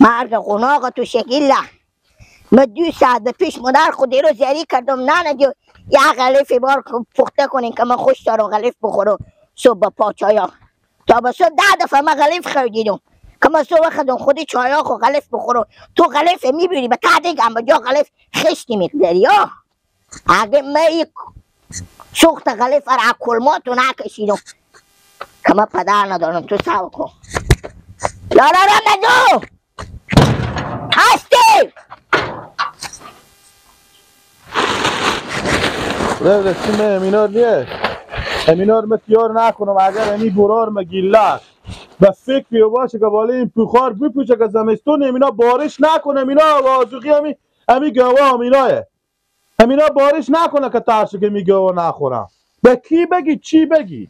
مرگ قناق تو شکیله. من 2 ساعت به پیش مادر خود رو زری کردم، نه نه یه غلیف بار پخته کنین که من خوش دارم غلیف بخورم صبح با پا چایا. تا به صبح 10 دفعه من غلیف خریدم که من صبح خودم خودی چایا خو غلیف بخورم. تو غلیف میبینی به تعدیق هم به جا غلیف خشتی میگذاری. اگه من سوخت غلیف را کلماتو نکشیدم که من پدر ندارم. تو سب کن لالا رمضان هستی؟ رسیم امینار نیه، امینار ما تیار نکنم. اگر امی برار ما گیلک به فکری باشه که بالای این پوخار بپوشه که زمستون امینا بارش نکنه. امینا وازوقی امی گوا امیناه، امینا بارش نکنه که ترسو که می گوا نخورم. به کی بگی چی بگی؟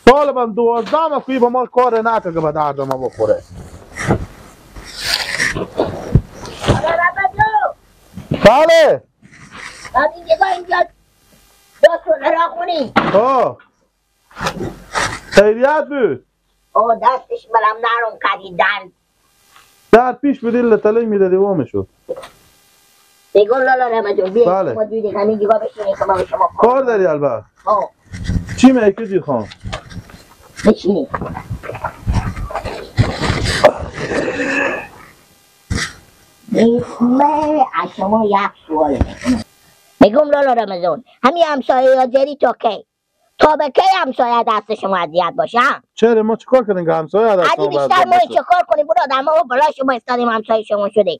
طالبا 12 مکوی با ما کار نکنه که به درد ما بخوره. بله اینجا دست آه خیریت بود. آه دستش بلم نرم کردی درد درد پیش بودی لطلنگ میدادی و میشد. بگو لالا رمضان بیا ما دیگه همین دیگه بشینیم که ما به شما کار داری. البته آه چی میگی خان؟ بشینیم. من از شما یک سوال میکنم. میگم لالا رمضان همین همسایه آذری تا کی؟ تا به کی همسایه دست شما اذیت باشه؟ چرا ما چیکار کردیم که همسایه دست ما بیشتر ما چیکار کنیم برادر؟ ما بلا شما افتادیم همسایه شما شده.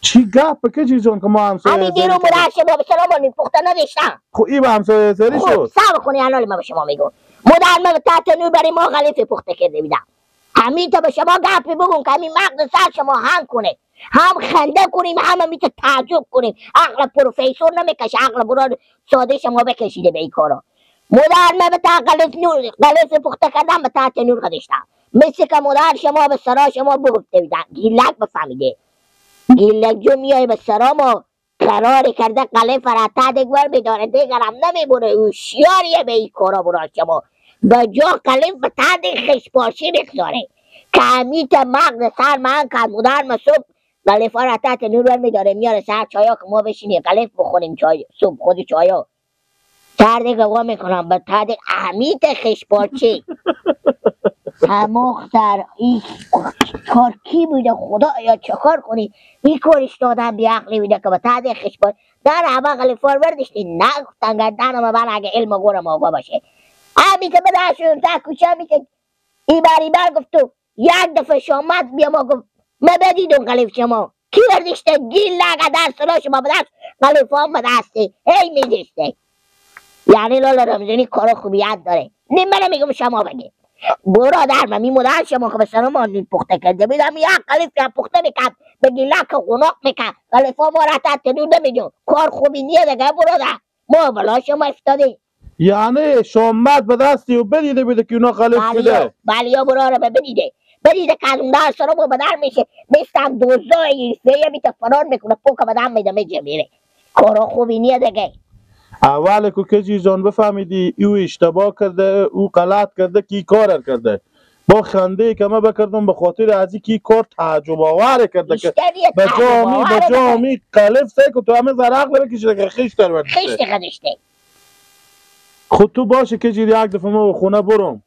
چی گپ که جان که ما همسایه همین دیرو برادر شما به سلام پخته نداشتم. خب این به همسایه آذری شد. صبر کنی الان ما به شما میگم. مادر ما تحت نور برای ما غلیف پخته کرده بودم. همین تا به شما گپ بگم که همین مغز سر شما هم کنه، هم خنده کنیم، هم میتو تعجب کنیم. عقل پروفسور نمیکشه، عقل برار ساده شما بکشیده به این کارا. مادر من به غلیف نور غلیف پخته کردم به تحت نور گذاشتم. مثل که مادر شما به سرا شما بگفته بودن گیلک بفهمیده. گیلک جو میای به سرا ما قرار کرده غلیف را تحت ور بداره دیگرم نمیبره. هوشیاریه به این کارا برار شما. به جا غلیف به تحت خشپاشی بگذاره که همیت مغز سر من که مادر ما صبح غلیف ها را تحت نور بر میداره میاره سر چایا که ما بشینیم غلیف بخوریم چای صبح خود چایا. سر دیگه وا میکنم به تحت اهمیت خشپاچی. سر این کار کی بوده خدا یا چه کار کنی؟ این کارش دادم بی عقلی بوده که به تحت خشپاچی در همه غلیف ها برداشتی نگفتن گردن من اگه علم گورم آقا باشه. همین که بده شدم تا کوچه همین که ای بر ای بر گفت تو یک دفعه شامت بیا ما گفت ما بدیدم غلیف شما کی برداشته گیل لگه در سلا شما به دست غلیف هم به دسته هی میدشته. یعنی لالا رمضانی کارا خوبیت داره. نه من میگم شما بگی برادر من می مادر شما که به سلام آن پخته کرده بیدم یک غلیف پخته میکرد به گیلک قناق میکرد غلیف ها ما را تحت نور نمیدون. کار خوبی نیه دیگه برادر، ما بلا شما افتادیم. یعنی شامت به دستی و بدیده بیده که اونا غلیف بوده. بله یا برادر بدیده بدیده که از اون در سرا با بدر میشه مثل دوزای فیه میته فرار میکنه پوک بدن میده میجه میره. کارا خوبی نیه دیگه. اول کو که جان بفهمیدی او اشتباه کرده او غلط کرده کی کار کرده با خنده که من بکردم به خاطر از کی کار تعجب آور کرده که به جامی به جامی قلف سه که تو همه زرق بکشیده که خیش در برداشته خیش داشته. خود تو باشه که یک دفعه ما به خونه برم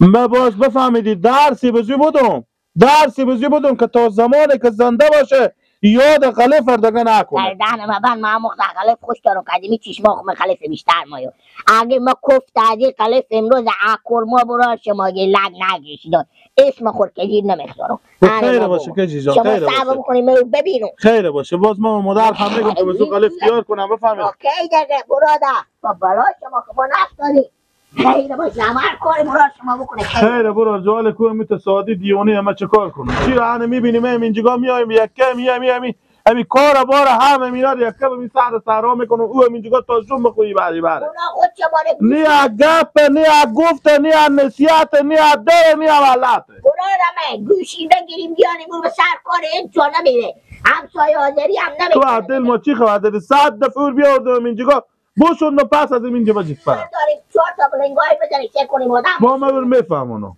ما باز بفهمیدی درسی بزی بودم درسی بزی بودم که تا زمانی که زنده باشه یاد غلیف دیگه نکنه. در ما بند ما مخ غلیف خوش دارم قدیمی چشما خو غلیف بیشتر مایو. اگه ما کفت از غلیف امروز اکر ما برا شما لگ نگیشید اسم خور کجیر نمیخورم. خیر باشه کجی جان خیر باشه. شما صبر کنیم ببینم. خیر باشه باز ما مادر هم میگم که بزو غلیف تیار کنم بفهمید. اوکی دیگه برادر با برا شما که ما نفتادی. خیر باشه هر کاری برا شما بکنه. خیر برا جوال کو متصادی دیونه ما چه کار کنم؟ چی رو میبینیم اینجا میایم یکه میایم امی کار بار هم مینا یکه می سر سرا میکنه او اینجا تا جون بخوری بری بره. اونا خود شما نه گپ نه گفت نه نصیحت نه در نه ولت. برا گوشی بگیریم بیانیم برو به سر کار این جا نمیره. همسایه آذری هم نمیره. تو عدل ما چی خواهد 100 دفعه بیاوردم اینجا بوشون و پس از اینجا بجیت پرم. داریم 4 تا بلنگای بزنیم چه کنیم آدم. ما من میفهمونم.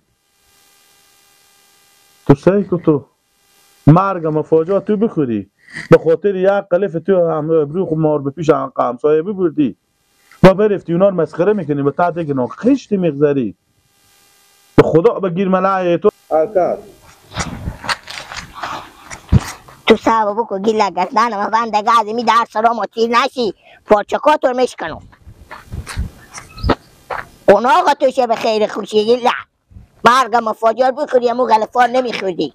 تو سعی کو تو مرگ مفاجات تو بخوری به خاطر یک قلف تو هم روح مار به پیش همسایه ببردی و برفتی اونا رو مسخره میکنی به تحت که خشتی میگذری به خدا بگیر ملعه تو تو صاحب بکن گیلا گردن ما بنده گازی می در سرام و تیر نشی پارچکاتور میشکنم اونا آقا توشه به خیر خوشی گیلا مرگ مفاجر بخوری امو غلفار نمیخوردی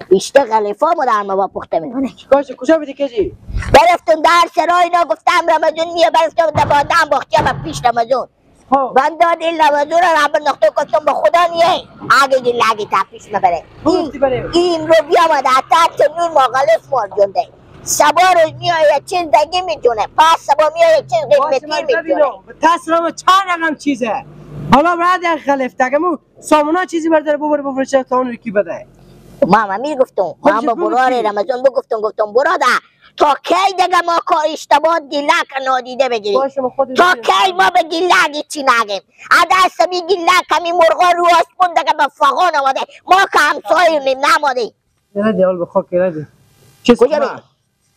بیشتر غلفا ما در ما پخته میکنه. کاش کجا بودی کجی؟ برفتم در سرای اینا گفتم رمضان میه برفتم در بادم باخچه و پیش رمضان من داد این رمضان رو رب نقطه گفتم به خدا نیه اگه گیلگی تا پیش مبره این رو بیامده حتی نور ما غلف مار جنده سبا روز میآید چیز دیگه میتونه پس سبا میآید چیز قیمتی میتونه تسلام چند رقم چیزه حالا بعد یک غلف تگمو سامونا چیزی برداره ببره بفروشه تا اون کی بده. ماما میگفتم ما برار رمضان بگفتم گفتم برادر تا کی دیگه ما کار اشتباه گیلک نادیده بگیریم تا کی ما به گیلک چی نگیم از دست می گیلک همی مرغا رو آسمون دیگه به فغان آمده ما که همسایه نماده. ردی حال به خاک ردی کجا بگی؟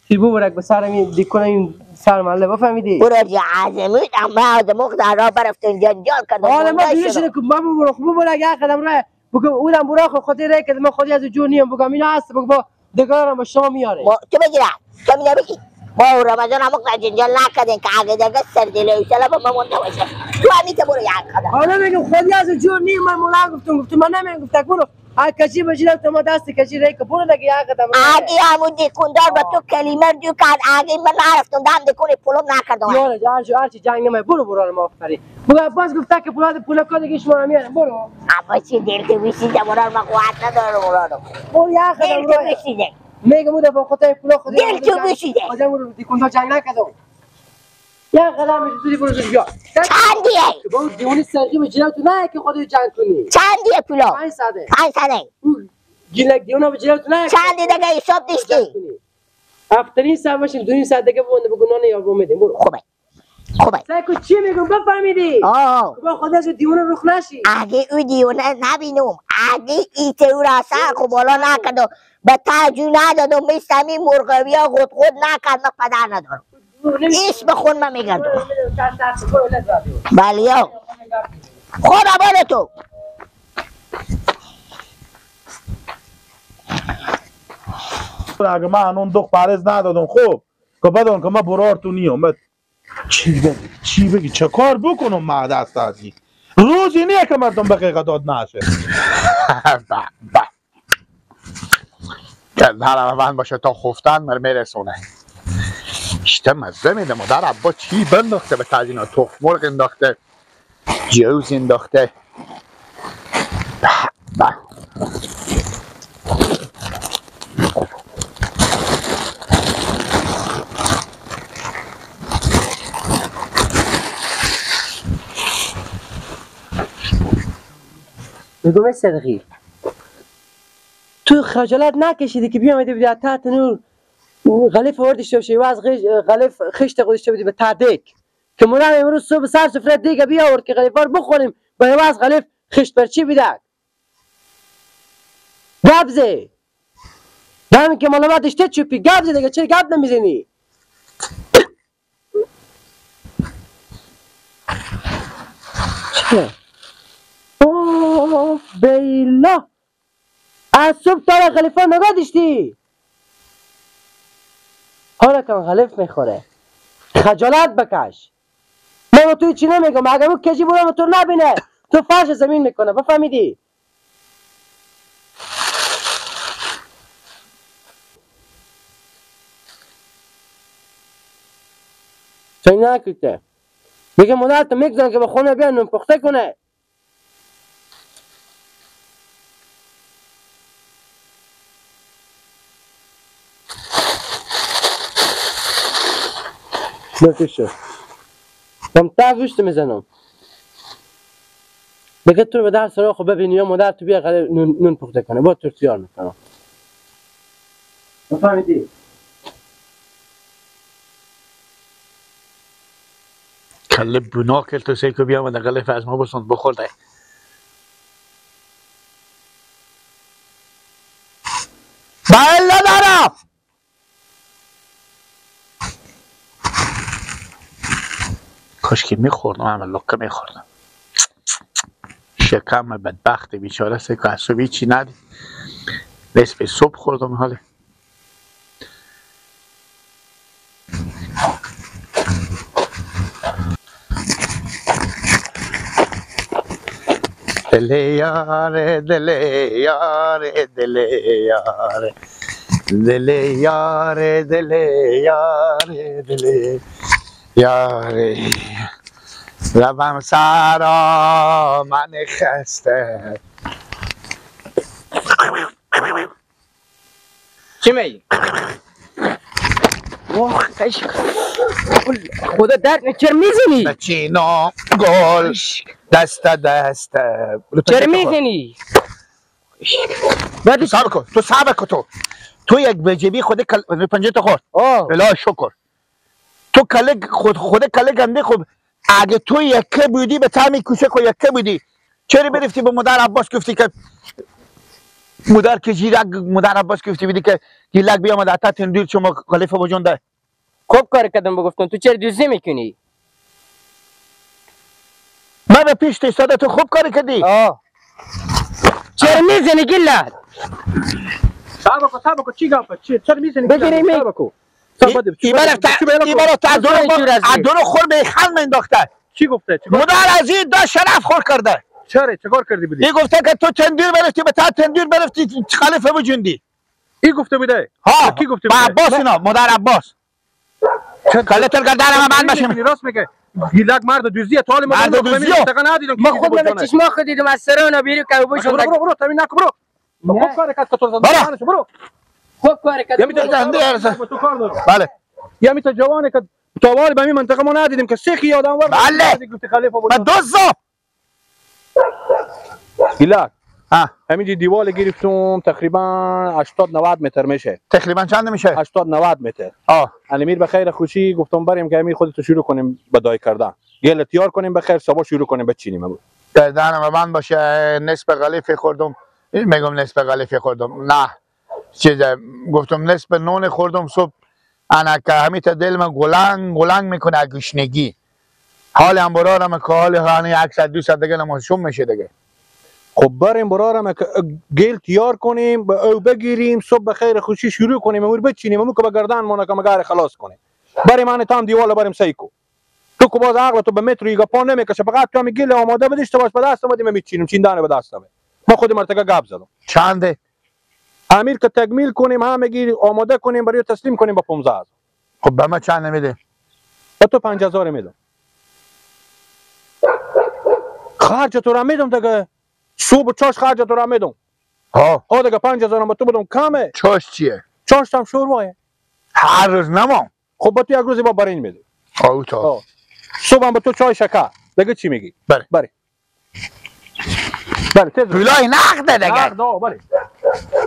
چی ببرک به سر می دیکنه این سر محله بفهمیدی؟ برو جا عزمیت اما از مخ در راه برفتون جنجال کردم. حالا ما بیرون شده که ما ببرو خب ببرک یک قدم راه بگم اونم برو خود خاطر راه که من خودی از جور نیم بگم اینا هست بگم با دگارم با شما میاره. تو بگیرم تو میگه بگی ما رمضان هم جنجال نکردیم که اگه دیگه سردیله و سلام ما مونده باشه تو همی که برو یک قدم. حالا میگم خودی از جور نیم من مولا گفتم من نمیگم گفتم برو کشی بجیرم تو ما دست کشی رای که برو دیگه یک قدم. اگه همون دیکوندار با تو کلمه دو کرد اگه من نرفتم دم دیکونی پولم نکردم. یاره هرچی جنگ نمای برو برو ما آفرین. بگم باز گفته که پول کار دیگه شما میارم برو. اما چی دل تو بشیده برو من قوت ندارم برو. برو یک قدم دل تو بشیده. میگم اون دفعه خدای پول خودی دل تو بشیده. آدم رو دیکوندار جنگ نکردم. یک قدم زودی برو زود بیا. چندیه؟ با دیوانی سرقی به جلو تو نه که خودت جنگ کنی. چندیه پولا؟ 500. 500. گیلک دیونا به جلو تو نه. چندی دیگه حساب داشتی؟ 7.5 ساعت باشیم 2.5 ساعت دیگه بمونه بگو نان یا میدیم برو. خوبه. خوبه. سعی چی میگم بفهمیدی؟ آه. با خودش دیوانه رخ نشی. اگه او دیوانه نبینم اگه ایت او را سر خو بالا نکرد به تاجو ندادم مثل همین مرغویا خود خود نکرد من پدر ندارم. ایش به خون من میگردم. بله خدا برو تو. اگه من هنون دو پرز ندادم خوب که بدون که من برار تو نیام چی بگی چی بگی چه کار بکنم من دست ازی روزی نیه که مردم به قیقه داد نشه. گردنم من باشه تا خفتن مر میرسونه. اشته مزه میده مادر عبا چی بنداخته به تزینا تخم مرغ انداخته جوز انداخته. میگم صدقی تو خجالت نکشیدی که بیامدی بودی تحت نور غلیف آوردی باشه و از غلیف خشت خودش بودی به تدک که مولم امروز صبح سر سفره دیگه بیاورد که غلیفار بخوریم به از غلیف خشت برچی بیدک گبزه دمی که مالما داشته چوپی گبزه دیگه چرا گب نمیزنی؟ چرا؟ اوه بیلا از صبح تا غلیفار نگاه داشتی؟ حالا کن غلیف میخوره خجالت بکش. من توی چی نمیگم اگر او کشی برام تو نبینه تو فرش زمین میکنه بفهمیدی؟ چی نکرده میگه مادر تو میگذارم که به خونه بیان نون پخته کنه. بکشه من تا گوشت میزنم بگه تو رو به در سراغ خب ببینی یا مادر تو بیا نون پخته کنه با تو تیار میکنم بفهمیدی؟ کله بنا کرد تو سیکو بیا و غلف از ما بسند بخورده. بله ندارم. کاش که میخوردم، همه لکه میخوردم. شکم بدبخت بیچاره سه که عصبی چی ندید. نصف صبح خوردم حاله. دل یاره دل یاره دل یاره دل یاره دل یاره دل یاره روم سرا من خسته. چی میگی؟ واه خدا درد چرا میزنی؟ بچینا گل دست دست چرا میزنی؟ تو صبر کن، تو صبر کن، تو یک وجبی خود پنجه تو خورد. الهی شکر تو کله خود کله گنده. خب اگه تو یکه بودی به تعمی کوچه کو یکه بودی چرا برفتی به مادر عباس گفتی که مادر که جیرک مادر عباس گفتی بودی که گیلک بیامد عطا تندور شما خلیفه بجونده؟ خوب کار کردم بگفتم. تو چرا دوزی میکنی؟ من به پیش ایستاده تو خوب کار کردی. چرا میزنی گیلک؟ صبر کن صبر کن، چی گپ چرا میزنی؟ بگیری می صبر کن. ای برا تا از دونو خور به خل انداخته. چی گفته؟ مادر از این دا شرف خور کرده. چرا چیکار کردی بودی؟ ای گفته که تو تندور برفتی به تا تندور برفتی خلیفه بجوندی. ای گفته بوده؟ ها کی گفته بوده؟ عباس اینا مادر عباس. کله تر گردنم من باشم. راست میگه. گیلک مرد دوزیه تا حال مرد دوزیه. ما خود من چشما خود دیدم از سرانا بیرو که بوشون. برو برو برو تامین نکن برو. خوب کار کرد که تو زدن برو. خوب کار کرد. تو کار دارم. بله. یا میتا جوانه که تا حال به این منطقه ما ندیدیم که سخی آدم ور. بله. ما دوزا. گیلک. همینجی دیوال گرفتم تقریبا 80 90 متر میشه. تقریبا چند میشه؟ 80 90 متر. امیر بخیر خوشی گفتم بریم که امیر خودت شروع کنیم به دای کردن. گل تیار کنیم بخیر صبح شروع کنیم بچینیم. گردنم من باشه نصف غلیف خوردم. میگم نصف غلیف خوردم. نه. چیز گفتم نصف نون خوردم صبح. انا که همیت دل من گلنگ گلنگ میکنه گشنگی. حال هم برارم که حال هانی 100 200 دیگه نمازشون میشه دیگه. خب بریم برارم که گل تیار کنیم به او بگیریم صبح بخیر خوشی شروع کنیم امور بچینیم امور که به گردن مونه که مگار خلاص کنیم. بریم ان تام دیوال بریم سیکو. تو که باز عقل تو به متر یگا پا نمیکشه فقط تو هم گل آماده بدیش تو باش به دست اومدیم میچینیم چیندن به دست اومد. ما خود مرتکه گپ زدم. چنده؟ امیر که تکمیل کنیم همگی آماده کنیم برای تسلیم کنیم با 15000. خب به ما چند نمیده؟ به تو 5000 میدم. خرج تو را میدم دیگه. صبح چاش خرج تو را میدم. ها ها دیگه 5000 به تو بدم کمه. چاش چیه؟ چاش هم شوربایه. هر روز نمام. خب با تو یک روزی با برنج میدم. آو تا. صبح هم به تو چای شکر. دیگه چی میگی؟ بله. بله. بله تیز. پولای نقده دیگه. نقد بله.